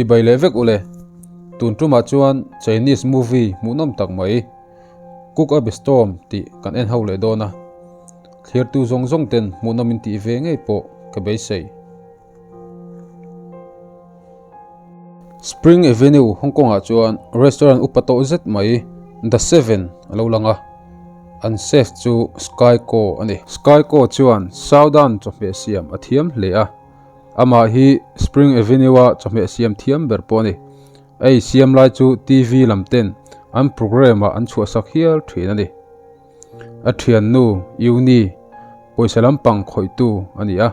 Chibai leh vek ule. Tun tumah chuan Chinese movie hmuhnawm tak mai Cook Up A Storm tih kan en ho leh dawn a. Thlirtu zawng zawng ten hmuhnawm in tih ve ngei pawh ka beisei. Spring Avenue, Hong Kong ah chuan restaurant upa tawh zet mai The Seven a lo lang a, an chef chu Sky Ko a ni. Sky Ko chuan Southern chawhmeh siam a thiam hle a, amah hi Spring Avenue a chawhmeh siam thiam ber pawh a ni. A ei siam lai chu TV lam ten an programme ah an chhuahsak hial thin a ni. A thiannu Uni pawisa lampang khawihtu a ni a.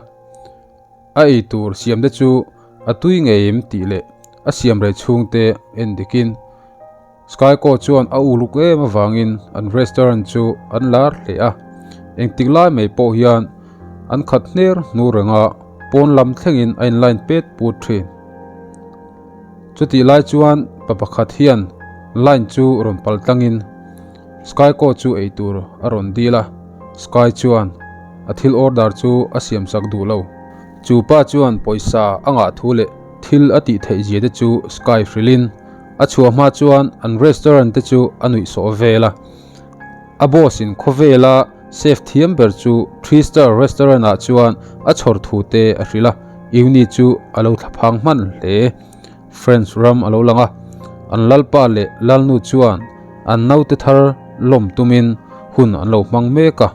A ei tur siam te chu a tui ngei em tih leh a siam rei chhung te en dikin Skyco chuan a uluk em avangin an restaurant chu an lar hle a, engtik lai mai pawh hian an khat hner hnu renga pawn lam thlengin a in line pet put thin. Chutih lai chuan pa pakhat hian line chu rawn pal tlangin Skyco chu ei tur a rawn dil a, Sky chuan a thil order chu a siam sak duh lo. Chu pa chuan pawisa a ngah thu leh thil a tih theih zia te chu Sky hrilhin a chhuah hma chuan an restaurant te chu a nuih sawh vel a. A boss in khawvela chef thiam ber chu Three Star Restaurant ah chuan a chhawr thu te a hrilh a, Uni chu a lo thla phang hman hle. French ram a lo lang a, an lalpa leh lalnu chuan an naute thar lawm tumin hun an lo hmang mek a,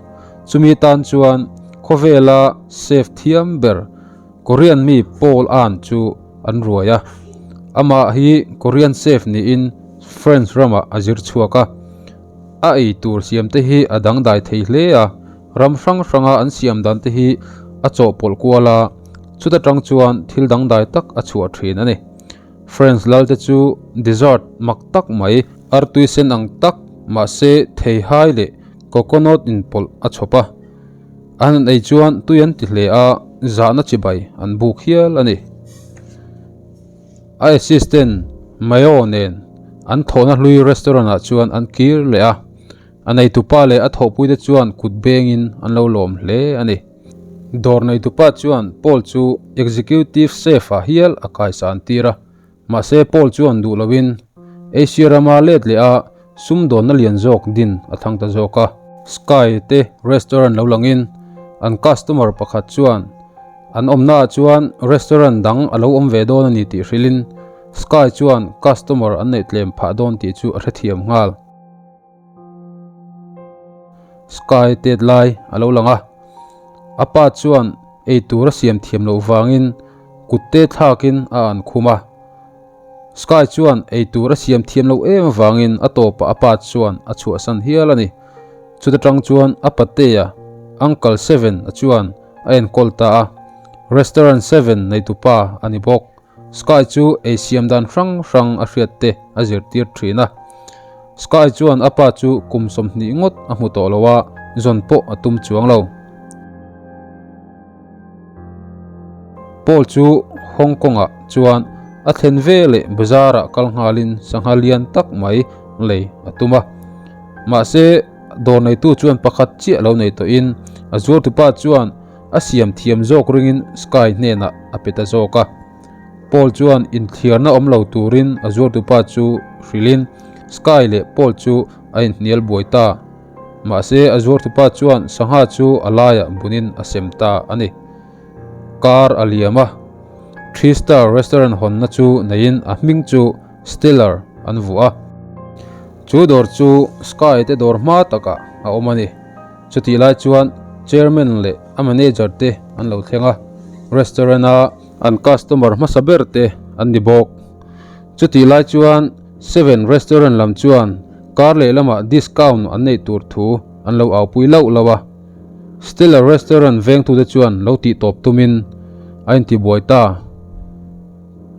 chumi tan chuan khawvela chef thiam ber Korean mi Paul Ahn chu an ruai a, amah hi Korean chef niin French ramah a zir chhuak a, a ei tur siam te hi a dangdai thei hle a, ram hrang hranga an siam dan te hi a chawhpawlh kual a, chuta tang chuan thil dangdai tak a chhuah thin a ni. French lal te chu dessert mak tak mai, artui sen ang tak mahse theihai leh coconut inpawlh a chhawp a. An han ei chuan tui an ti hle a, zahna chibai an buk hial a ni. A assistant Mayo nen an thawhna hlui restaurant ah chuan an kir leh a, a neitupa leh a thawhpuite chuan kut bengin an lo lawm hle a ni. Dawr neitupa chuan Paul chu executive chef ah hial a kaisan tir a, mahse Paul chuan duh loin Asia rama let leh a sumdawnna lian zawk din a thang ta zawk a. Sky te restaurant lo langin an customer pakhat chuan an awmna ah chuan restaurant dang a lo awm ve dawn a ni tih hrilhin Sky chuan customer an neih tlem phah dawn tih chu a hrethiam nghal. Sky tet lai a lo lang a, a pa chuan ei tur a siam thiam loh vangin kut te thlakin a an khum a. Sky chuan ei tur a siam thiam loh em avangin a tawpah a pa chuan a chhuahsan hial a ni. Chuta tang chuan a patea Uncle Seven a chuan a enkawl ta a, Restaurant Seven neitupa a ni bawk. Sky chu ei siam dan hrang hrang a hriat te a zirtir thin a. Sky chuan a pa chu kum 20 ngawt a hmu tawh lo a, zawn pawh a tum chuang lo. Paul chu Hong Kong ah chuan a thlen ve leh bazar ah kal nghalin sangha lian tak mai lei a tum a. Mahse dawr neitu chuan pakhat chiah lo nei tawhin a zuartupa chuan a siam thiam zawk ringin Sky hnenah a pe ta zawk a. Paul chuan inthiarna awm lo turin a zuartupa chu hrilhin Sky leh Paul chu a inhnial buai ta. Mahse a zuartupa chuan sangha chu a laiah bunin a sem ta a ni. Car a liam a, Three Star Restaurant hawnna chu neiin a hming chu Stellar an vuah a. Chu dawr chu Sky te dawr hma takah a awm a ni. Chutih lai chuan Chairman leh a manager te an lo thleng a, restaurant a an customer hmasa ber te an ni bawk. Chutih lai chuan Seven Restaurant lam chuan kar lehlamah discount an neih tur thu an lo aupui lauh lauh a. Stellar Restaurant vengtute chuan lo tih tawp tumin a intibuai ta.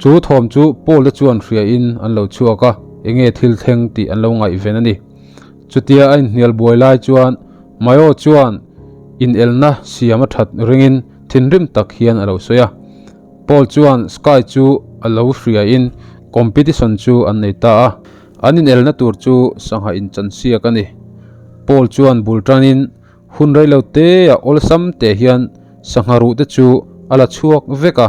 Chu thawm chu Paul te chuan hriain an lo chhuak a, enge thil thleng tih an lo ngaihven a ni. Chutia a inhnial buai lai chuan Mayo chuan inelna siam a that ringin thinrim tak hian a lo sawi a. Paul chuan Sky chu a lo hriain competition chu an nei ta a, an inelna tur chu sangha inchansiak a ni. Paul chuan bul tanin hun reilo te a awlsam te hian sangha ruh te chu a la chhuak vek a.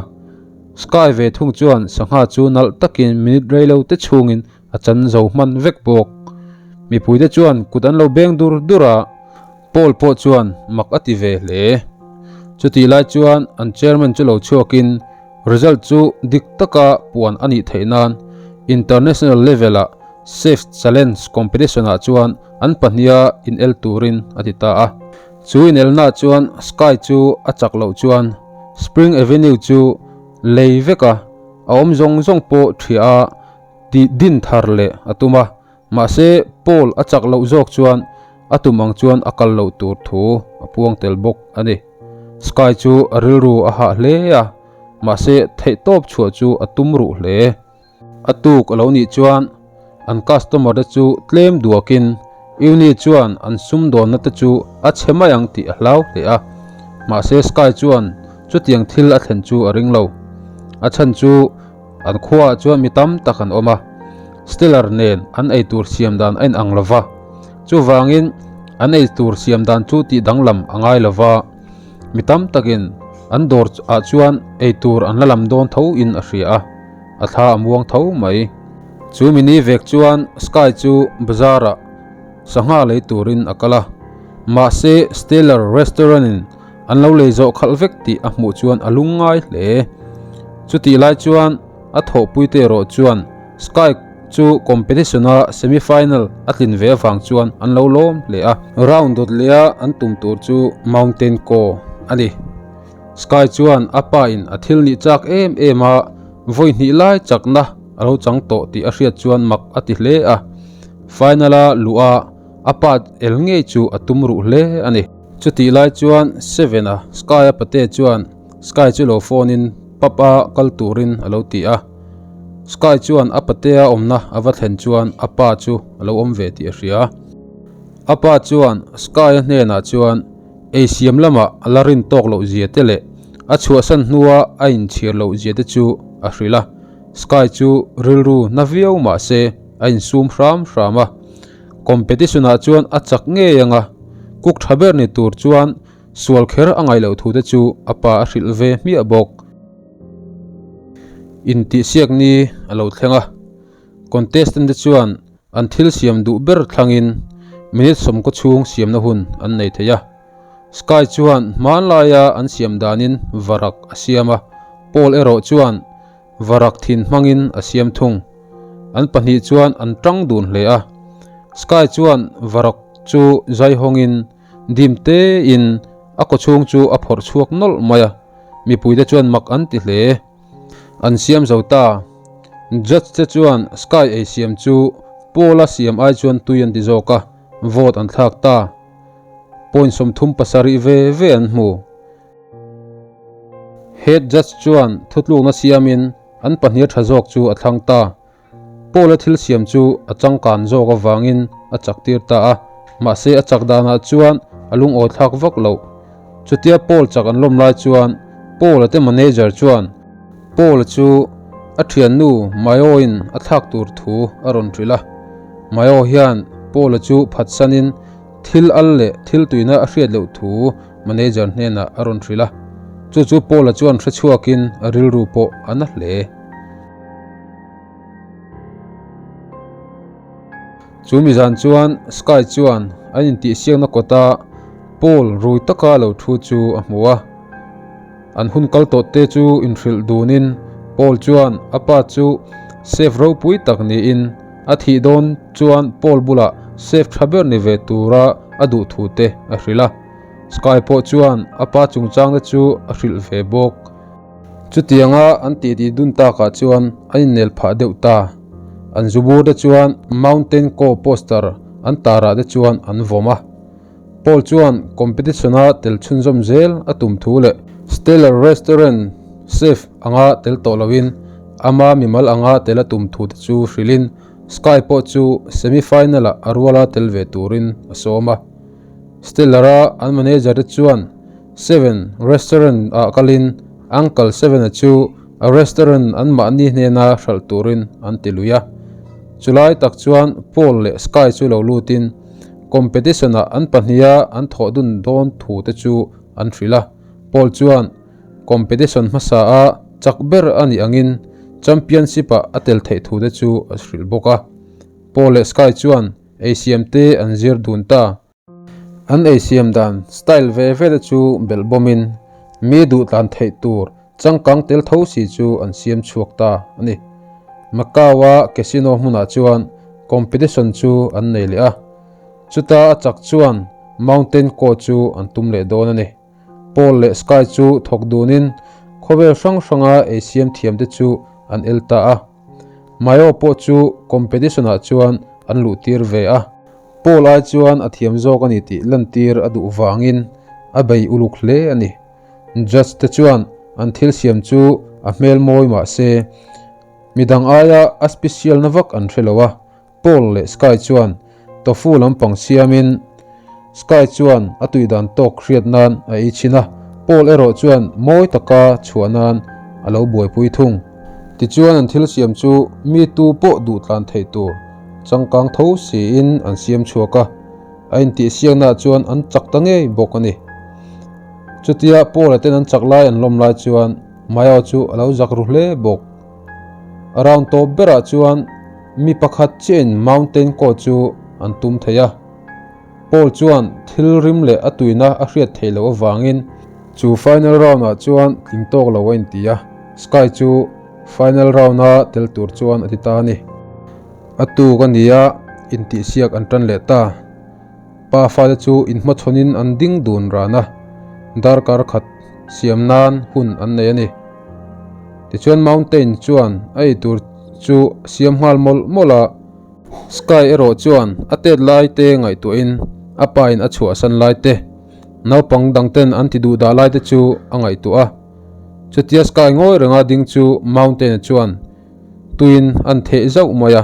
Sky ve thung chuan sangha chu nalh takin minute reilo te chhungin a chan zo hman vek bawk. Mipuite chuan kut an lo beng dur dur a, Paul pawh chuan mak a ti ve hle. Chutih lai chuan an chairman chu lo chhuakin result chu dik taka puan a nih theih nan international level-a Chef Challenge competition-ah chuan an pahniha inel turin a ti ta a. Chu inelnaah chuan Sky chu a chak loh chuan Spring Avenue chu lei vek a, a awm zawng zawng pawh ṭhiah a tih din thar leh a tum a. Mahse, Paul a chak loh zawk chuan a tum ang chuan a kal loh tur thu a puang tel bawk a ni. Sky chu a rilru a hah hle a, mahse theihtawp chhuah chu a tum ruh hle. A tuk a lo nih chuan an customer te chu tlem duakin Uni chuan an sumdawnna te chu a chhe mai ang tih a hlau hle a, mahse Sky chuan chutiang thil a thlen chu a ring lo. A chhan chu an khuaah chuan mi tam tak an awm a, Stellar nen an eitur siam dan a inang lo va, chuvangin an eitur siam dan chu tih danglam a ngai lo va, mi tam takin an dawr ah chuan eitur an la lam dawn tho in a hria a, a thla a muang tho mai. Chu mini vek chuan Sky chu bazar ah sangha lei turin a kal a, mahse Stellar restaurant in an lo lei zawh khalh vek tih a hmuh chuan a lung ngai hle. Chutih lai chuan a thawhpui te erawh chuan Sky chu competition a semi final a tlin ve avang chuan an lo lawm hle a. Round dawt leh a an tum tur chu Mountain Co a ni. Sky chuan a pa in a thil nih chak em em a vawi hnih lai chakna a lo chang tawh tih a hriat chuan mak a ti hle a. Final a luh a a pa el ngei chu a tum ruh hle a ni. Chutih lai chuan Seven-a Sky-a pate chuan Sky chu lo phone in pub a kal turin a lo ti a. Sky chuan a patea awmna a va thlen chuan a pa chu a lo awm ve tih a hria. A pa chuan Sky-a hnenah chuan ei siam lamah a la rin tawk loh zia te leh a chhuahsan hnua a inchhir loh zia te chu a hrilh a. Sky chu rilru na viau mah se a insum hram hram a. Competition ah chuan a chak ngei ang a, cook tha ber ni tur chuan sual kher a ngaih loh thu te chu a pa a hrilh ve hmiah bawk. Intihsiak ni a lo thleng a, contestant te chuan an thil siam duh ber thlangin minute sawmkaw chhung siamna hun an nei thei a. Sky chuan hmanlaia an siam danin varak a siam a, Paul erawh chuan Varak thin hmangin a siam thung. An pahnih chuan an tang dun hle a. Sky chuan varak chu zai hawngin dim tein a kawchhung chu a phawrh chhuak nawlh mai a, mipuite chuan mak an ti hle. An siam zo ta. Judge te chuan Sky ei siam chu Paul-a siam ai chuan tui an ti zawk a, vote an thlak ta. Point 37 ve ve an hmu. Head judge chuan thutlukna siamin an pahnih tha zawk chu a thlang ta. Paul-a thil siam chu a changkan zawk avangin a chak tir ta a, mahse a chak danah chuan a lungawi thlak vak loh. Chutia Paul chak an lawm lai chuan Paul-a te manager chuan Paul-a chu a thiannu Mayo-in a thlak tur thu a rawn hrilh a. Mayo hian Paul-a chu phatsanin thil al leh thil tuina a hriat loh thu Manager hnenah a rawn hrilh a, chu chu Paula chuan hre chhuakin a rilru pawh a na hle. Chu mi zan chuan Sky chuan an intihsiakna kawta Paul rui taka lo thu chu a hmu a. An hun kal tawh te chu inhrilh dunin Paul chuan a pa chu chef ropui tak niin a thih dawn chuan Paul bulah chef tha ber ni ve tura a duh thu te a hrilh a. Sky pawh chuan a pa chungchang te chu a hrilh ve bawk. Chutianga an titi dun takah chuan an innel phah deuh ta. An zubur te chuan Mountain Co poster an tarah te chuan an vawm a. Paul chuan competition-a tel chhunzawm zel a tum thu leh Stellar Restaurant chef anga tel tawh loin ama mimal anga tel a tum thu te chu hrilhin Sky pawh chu semi-final-ah a ruala tel ve turin a sawm a. Stellar-a an manager te chuan Seven Restaurant ah kalin Uncle Seven-a chu a restaurant an mahni hnena hralh turin an ti lui a. Chulai tak chuan Paul leh Sky chu lo lutin competition ah an pahniha an thawh dun dawn thu te chu an hrilh a. Paul chuan competition hmasa a. Chak ber a nih angin championship-ah a tel theih thu te chu a hrilh bawk a. Paul leh Sky chuan eisiam te an zir dun ta. An eisiam dan style ve ve te chu belh bawmin mi duh tlan theih tur changkang tel tho si chu an siam chhuak ta a ni. Macau-a casino hmunah chuan competition chu an nei leh a, chuta a chak chuan Mountain Ko chu an tum leh dawn a ni. Paul leh Sky chu thawk dunin khawvel hrang hranga eisiam thiamte chu an el ta a. Mayo pawh chu competition-ah chuan an luhtir ve a. Paul ai chuan a thiam zawk a ni tih lantir a duh vangin a bei uluk hle a ni. Judge te chuan an thil siam chu a hmel mawi mah se, midang aia a special na vak an hre lo a. Paul leh Sky chuan tofu lampang siamin Sky chuan a tui dan tawk hriat nan a ei chhin a, Paul erawh chuan mawi taka chhuah nan a lo buaipui thung. Tichuan an thil siam chu mi tu pawh duh tlan theih tur changkang tho siin an siam chhuak a, a intihsiaknaah chuan an chak ta ngei bawk a ni. Chutia Paul-a ten an chak lai an lawm lai chuan Mayo chu a lo zak ru hle bawk. A round tawp berah chuan mi pakhat chiahin Mountain Cow chu an tum thei a. Paul chuan thil rim leh a tuina a hriat theih loh avangin chu final round-ah chuan tling tawk lo a inti a, Sky chu final round-a tel tur chuan a ti ta a ni. A tuk a ni a, intihsiak an tan leh ta. Pa fate chu inhmachhawnin an ding dun ran a, darkar khat siam nan hun an nei a ni. Tichuan Mountain chuan a eitur chu siam nghal mawlh mawlh a. Sky erawh chuan a tet lai te ngaihtuahin a pa in a chhuahsan lai te, naupang dang ten an ti duh dah lai te chu a ngaihtuah a. Chutia Sky ngawi renga ding chu Mountain-a chuan tuiin an theh zauh mai a.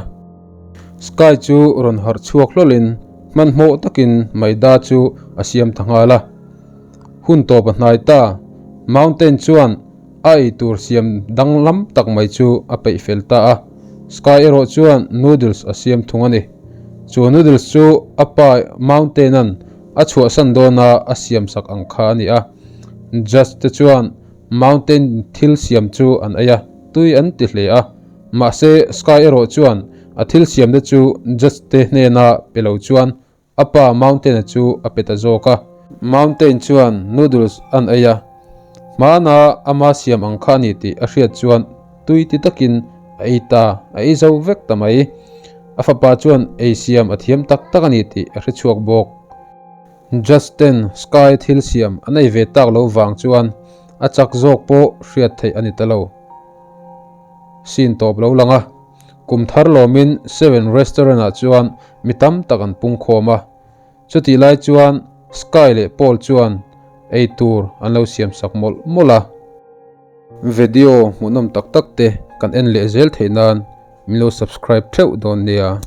Sky chu rawn harh chhuak hlawlhin hmanhmawh takin maida chu a siam ta nghal a. Hun tawp a hnai ta, Mountain chuan A eitur siam danglam tak mai chu a peih fel ta a, Sky erawh chuan noodles a siam thung a ni. Chu noodles chu a pa Mountain-a'n a chhuahsan dawna a siam sak ang kha a ni a. Judge te chuan Mountain thil siam chu an ei a, tui an ti hle a. Mahse Sky erawh chuan a thil siam te chu Judge te hnena pe lo chuan A pa Mountain-a chu a pe ta zawk a. Mountain chuan noodles an ei a, hmana ama siam ang kha a ni tih a hriat chuan tui ti takin a ei ta, a ei zo vek ta mai. A fapa chuan ei siam a thiam tak tak a ni tih a hre chhuak bawk. Justin Sky thil siam an ei ve tak lo vang chuan a chak zawk pawh hriat theih a ni ta lo. Scene tawp lo lang a, kum thar lawmin Seven Restaurant-ah chuan Mi tam tak an pung khawm a, chutih lai chuan Sky leh Paul chuan ei tur an lo siam sak mawlh mawlh a. Video hmuhnawm tak tak te kan en leh zel theih nan min lo subscribe theuh dawn nia.